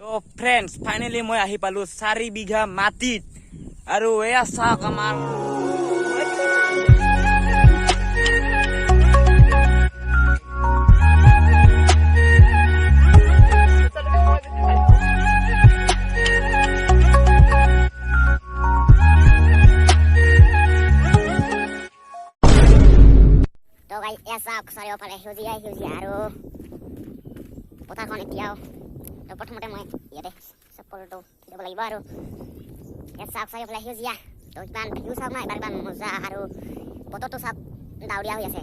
তো friends, finally মই আহি পালোঁ 4 বিঘা মাটিত আৰু এয়া চাওক আমাৰ। তো গাইজ, এয়া চাওক, চাৰিওফালে সেউজীয়াই সেউজীয়া আৰু পথাৰখন এতিয়াও। তো প্ৰথমতে মই ইয়াতে চপ্পলটো থৈ দিব লাগিব। আৰু ইয়াত চাওক, চাৰিওফালে সেউজীয়া। তো কিমান ভিউ চাওক না এবাৰ, কিমান মজা। আৰু বতৰটো চাওক, ডাৱৰীয়া হৈ আছে।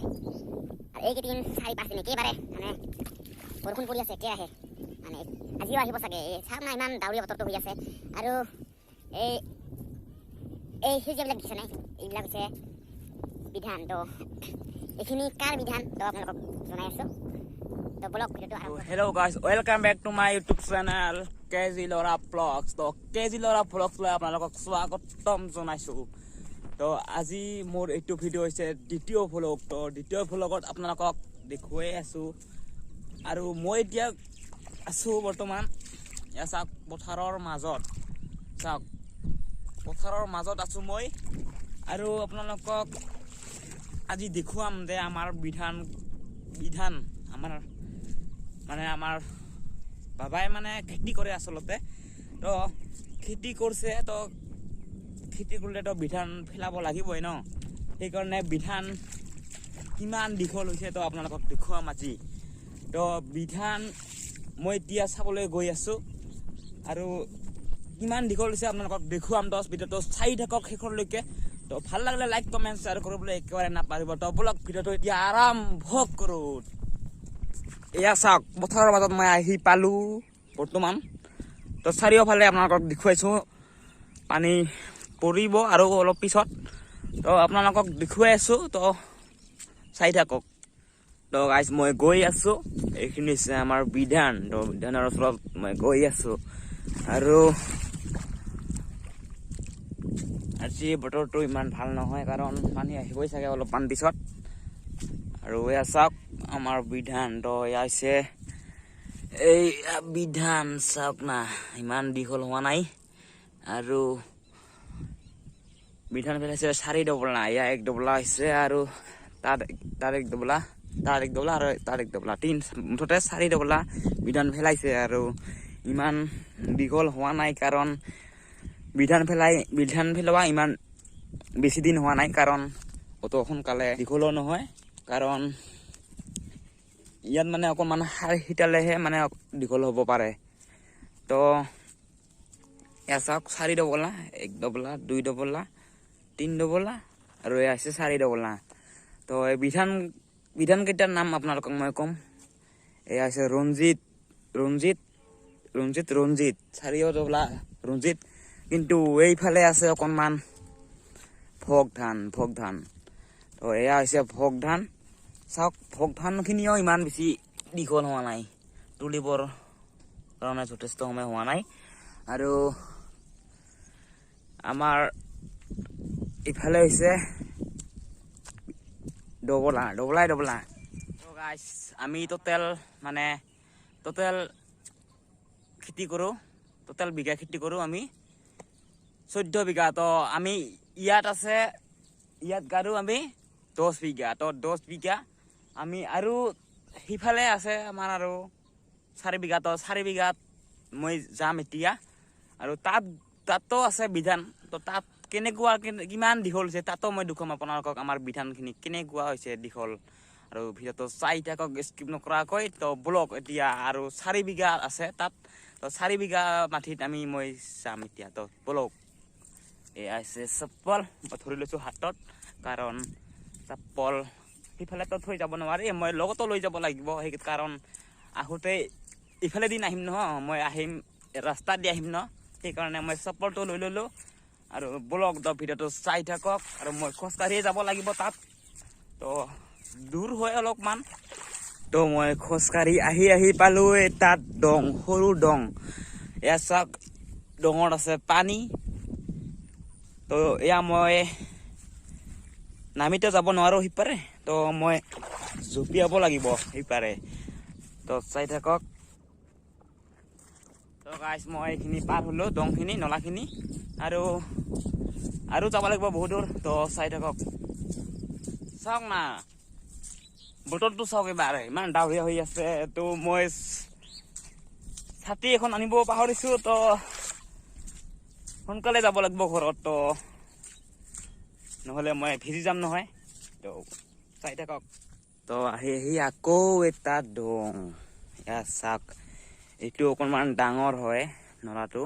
আৰু এইকেইদিন 4-5 দিন একেবাৰে মানে বৰষুণ পৰি আছে একেৰাহে, মানে আজিও আহিব চাগে। এই চাওক না, ইমান ডাৱৰীয়া বতৰটো হৈ আছে। আৰু এই এই সেউজীয়াবিলাক দেখিছেনে? এইবিলাক হৈছে বিধান। তো এইখিনি কাৰ বিধান, তো আপোনালোকক জনাই আছো। তো বলক, ভিডিঅ'টো আৰম্ভ। Hello guys, welcome back to my YouTube channel KG ল'ৰা ব্লগছ। তো কেজি ল'ৰা ব্লগছ লৈ আপোনালোকক স্বাগতম জনাইছোঁ। তো আজি মোৰ এইটো ভিডিঅ' হৈছে দ্বিতীয় ভ্লগ। তো দ্বিতীয় ভ্লগত আপোনালোকক দেখুৱাই আছোঁ আৰু মই এতিয়া আছোঁ বৰ্তমান, এয়া চাওক, পথাৰৰ মাজত। চাওক, পথাৰৰ মাজত আছোঁ মই আৰু আপোনালোকক আজি দেখুৱাম যে আমাৰ বিধান বিধান আমাৰ মানে আমাৰ বাবাই মানে খেতি কৰে আচলতে। তো খেতি কৰিছে, তো খেতি কৰিলেতো বিধান ফেলাব লাগিবই ন? সেইকাৰণে বিধান কিমান দীঘল হৈছে, তো আপোনালোকক দেখুৱাম আজি। তো বিধান মই এতিয়া চাবলৈ গৈ আছোঁ আৰু কিমান দীঘল হৈছে আপোনালোকক দেখুৱাম। তো ভিডিঅ'টো চাই থাকক শেষলৈকে। তো ভাল লাগিলে লাইক, কমেণ্ট, শ্বেয়াৰ কৰিবলৈ একেবাৰে নাপাহৰিব। তো বলক, ভিডিঅ'টো এতিয়া আৰম্ভ কৰোঁ। এয়া চাওক, পথাৰৰ মাজত মই আহি পালোঁ বৰ্তমান। তো চাৰিওফালে আপোনালোকক দেখুৱাইছোঁ, পানী পৰিব আৰু অলপ পিছত। তো আপোনালোকক দেখুৱাই আছোঁ, তো চাই থাকক। তো গাইজ, মই গৈ আছোঁ। এইখিনি হৈছে আমাৰ বিধান। তো বিধানৰ ওচৰত মই গৈ আছোঁ আৰু আজি বতৰটো ইমান ভাল নহয়, কাৰণ পানী আহিবই চাগে অলপমান পিছত। আৰু এয়া চাওক আমাৰ বিধান। তো এয়া হৈছে এই বিধান, চাওক না, ইমান দীঘল হোৱা নাই। আৰু বিধান পেলাইছে 4 ডবলা। এয়া এক ডবলা হৈছে আৰু তাত তাত এক ডবলা, তাত এক ডবলা আৰু তাত এক ডবলা, তিন, মুঠতে 4 ডবলা বিধান পেলাইছে। আৰু ইমান দীঘল হোৱা নাই, কাৰণ বিধান পেলোৱা ইমান বেছি দিন হোৱা নাই, কাৰণ অত সোনকালে দীঘলো নহয়, কাৰণ ইয়াত মানে অকণমান সাৰ সিটালেহে মানে দীঘল হ'ব পাৰে। তো এয়া চাওক, 4 ডবলা, এক ডবলা, দুই ডবলা, তিন ডবলা আৰু এয়া হৈছে 4 ডবলা। তো এই বিধানকেইটাৰ নাম আপোনালোকক মই ক'ম। এয়া হৈছে ৰঞ্জিত, ৰঞ্জিত, ৰঞ্জিত, ৰঞ্জিত, চাৰিও ডবলা ৰঞ্জিত। কিন্তু এইফালে আছে অকণমান ভোগ ধান, ভোগ ধান। তো এয়া হৈছে ভোগ ধান। চাওক, ভোগ ধানখিনিও ইমান বেছি দীঘল হোৱা নাই, তুলিবৰ কাৰণে যথেষ্ট সময় হোৱা নাই। আৰু আমাৰ ইফালে হৈছে ডবলা, ডবলাই ডবলা। গাইছ, আমি টোটেল মানে টোটেল খেতি কৰোঁ, টোটেল বিঘা খেতি কৰোঁ আমি 14 বিঘা। তো আমি ইয়াত আছে, ইয়াত গাৰো আমি 10 বিঘা। তো 10 বিঘা আমি আৰু সিফালে আছে আমাৰ আৰু 4 বিঘা। তো 4 বিঘাত মই যাম এতিয়া আৰু তাতো আছে বিধান। তো তাত কেনেকুৱা, কিমান দীঘল হৈছে, তাতো মই দেখুৱাম আপোনালোকক আমাৰ বিধানখিনি কেনেকুৱা হৈছে দীঘল। আৰু ভিডিঅ'টো চাই থাকক স্কিপ নকৰাকৈ। তো বলক এতিয়া, আৰু 4 বিঘা আছে তাত। তো 4 বিঘা মাটিত মই যাম এতিয়া। তো বলক। এয়া হৈছে চপ্পল, মই ধৰি লৈছোঁ হাতত, কাৰণ চপ্পল সিফালেতো থৈ যাব নোৱাৰি, মই লগতো লৈ যাব লাগিব। সেই কাৰণ আহোঁতে ইফালেদি নাহিম নহয়, মই আহিম ৰাস্তাত দি আহিম ন, সেইকাৰণে মই চপ্পলটো লৈ ল'লোঁ। আৰু বলক, তো ভিডিঅ'টো চাই থাকক। আৰু মই খোজকাঢ়িয়ে যাব লাগিব তাত, তো দূৰ হয় অলপমান। তো মই খোজকাঢ়ি আহি আহি পালোঁ এই তাত দং, সৰু দং। এয়া চাওক, দঙত আছে পানী। তো এয়া মই নামিতো যাব নোৱাৰোঁ সিপাৰে, তো মই জঁপিয়াব লাগিব সিপাৰে। তো চাই থাকক। তো গাইছ মই এইখিনি পাৰ হ'লো, দংখিনি নলাখিনি, আৰু আৰু যাব লাগিব বহুত দূৰ। তো চাই থাকক, চাওক না বতৰটো চাওক এবাৰ, ইমান ডাৱৰীয়া হৈ আছে। তো মই ছাতি এখন আনিব পাহৰিছো, তো সোনকালে যাব লাগিব ঘৰত, তো নহ'লে মই ভিজি যাম নহয়। তো চাই থাকক। তো আহি আহি আকৌ এটা দং, এয়া চাওক, এইটো অকণমান ডাঙৰ হয় নলাটো,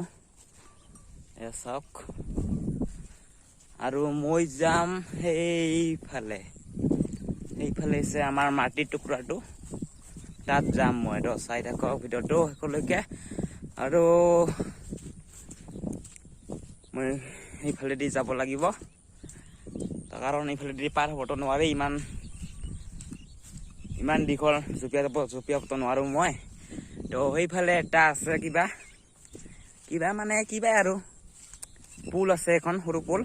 এয়া চাওক। আৰু মই যাম সেইফালে, সেইফালে হৈছে আমাৰ মাটিৰ টুকুৰাটো, তাত যাম মই। তো চাই থাকক ভিডিঅ'টো শেষলৈকে। আৰু মই সেইফালেদি যাব লাগিব, কাৰণ এইফালেদি পাৰ হ'বতো নোৱাৰি, ইমান ইমান দীঘল জঁপিয়াবতো নোৱাৰো মই। তো সেইফালে এটা আছে কিবা কিবা মানে কিবা আৰু পুল আছে এখন সৰু পুল।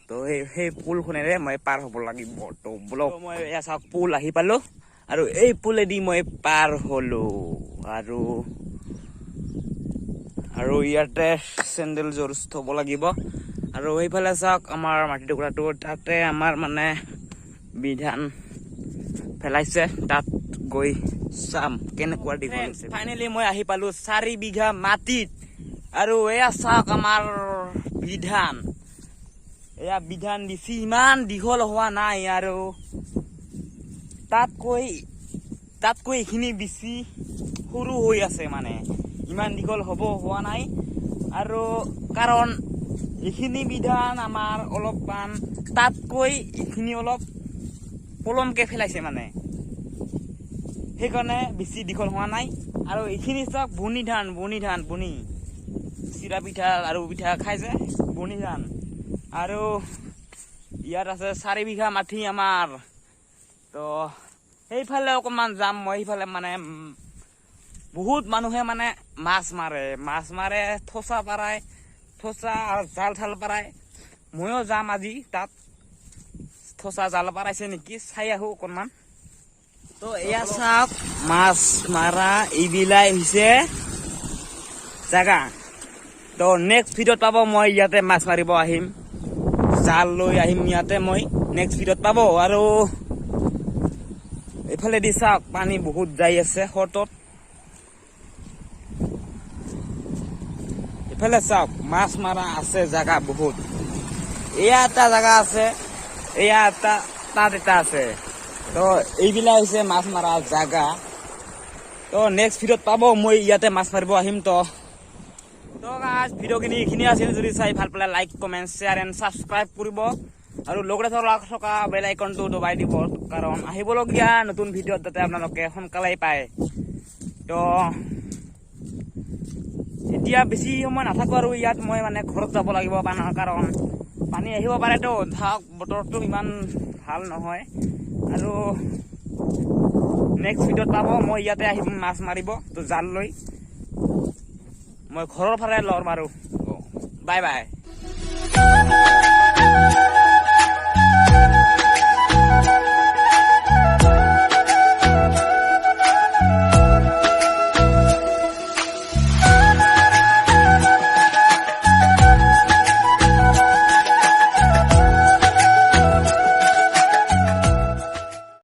তো সেই পুলখনেৰে মই পাৰ হ'ব লাগিব। তো বোলক মই এয়া চাওক পুল আহি পালো, আৰু এই পুলেদি মই পাৰ হলো। আৰু আৰু ইয়াতে চেণ্ডেলযোৰ থ'ব লাগিব। আৰু সেইফালে চাওক আমাৰ মাটি টুকুৰাটো, তাতে আমাৰ মানে বিধান পেলাইছে, তাত গৈ চাম কেনেকুৱা দীঘল হৈছে। ফাইনেলি মই আহি পালো 4 বিঘা মাটিত। আৰু এয়া চাওক আমাৰ বিধান, এয়া বিধান বেছি ইমান দীঘল হোৱা নাই, আৰু তাতকৈ এইখিনি বেছি সৰু হৈ আছে, মানে ইমান দীঘল হ'ব হোৱা নাই। আৰু কাৰণ এইখিনি বিধান আমাৰ অলপমান তাতকৈ এইখিনি অলপ পলমকে পেলাইছে, মানে সেইকাৰণে বেছি দীঘল হোৱা নাই। আৰু এইখিনি চাওক বনি ধান, বনি ধান, বনি চিৰা পিঠা আৰু পিঠা খাই যে বনি ধান। আৰু ইয়াত আছে 4 বিঘা মাটি আমাৰ। তো সেইফালে অকণমান যাম মই, সেইফালে মানে বহুত মানুহে মানে মাছ মাৰে, মাছ মাৰে, থোচা পাৰাই, থোচা আৰু জাল থাল পাৰাই। ময়ো যাম আজি তাত, থোচা জাল পাৰাইছে নেকি চাই আহো অকণমান। তো এয়া চাওক মাছ মাৰা এইবিলাই হৈছে জাগা। তো নেক্সট ভিডিঅ'ত পাব মই ইয়াতে মাছ মাৰিব আহিম, জাল লৈ আহিম ইয়াতে মই নেক্সট ভিডিঅ'ত পাব। আৰু এইফালেদি চাওক পানী বহুত যাই আছে সোঁতত। এইফালে চাওক মাছ মাৰা আছে জাগা বহুত, এয়া এটা জাগা আছে, এয়া এটা তাত এটা আছে। তো এইবিলাক হৈছে মাছ মাৰা জাগা। তো নেক্সট ভিডিঅ'ত পাব মই ইয়াতে মাছ মাৰিব আহিম। তো তো গাইজ ভিডিঅ'খিনি এইখিনি আছিল, যদি চাই ভাল পালে like comment share and subscribe কৰিব, আৰু লগতে থকা বেল আইকনটো দবাই দিব, কাৰণ আহিবলগীয়া নতুন ভিডিঅ'ত যাতে আপোনালোকে সোনকালেই পায়। তো এতিয়া বেছি সময় নাথাকো আৰু ইয়াত, মই মানে ঘৰত যাব লাগিব, কাৰণ পানী আহিব পাৰেতো, চাওক বতৰটো ইমান ভাল নহয়। আৰু নেক্সট ভিডিঅ'ত পাব মই ইয়াতে আহিম মাছ মাৰিব, তো জাল লৈ মই ঘৰৰ ফালে লৰ মাৰো। Bye bye.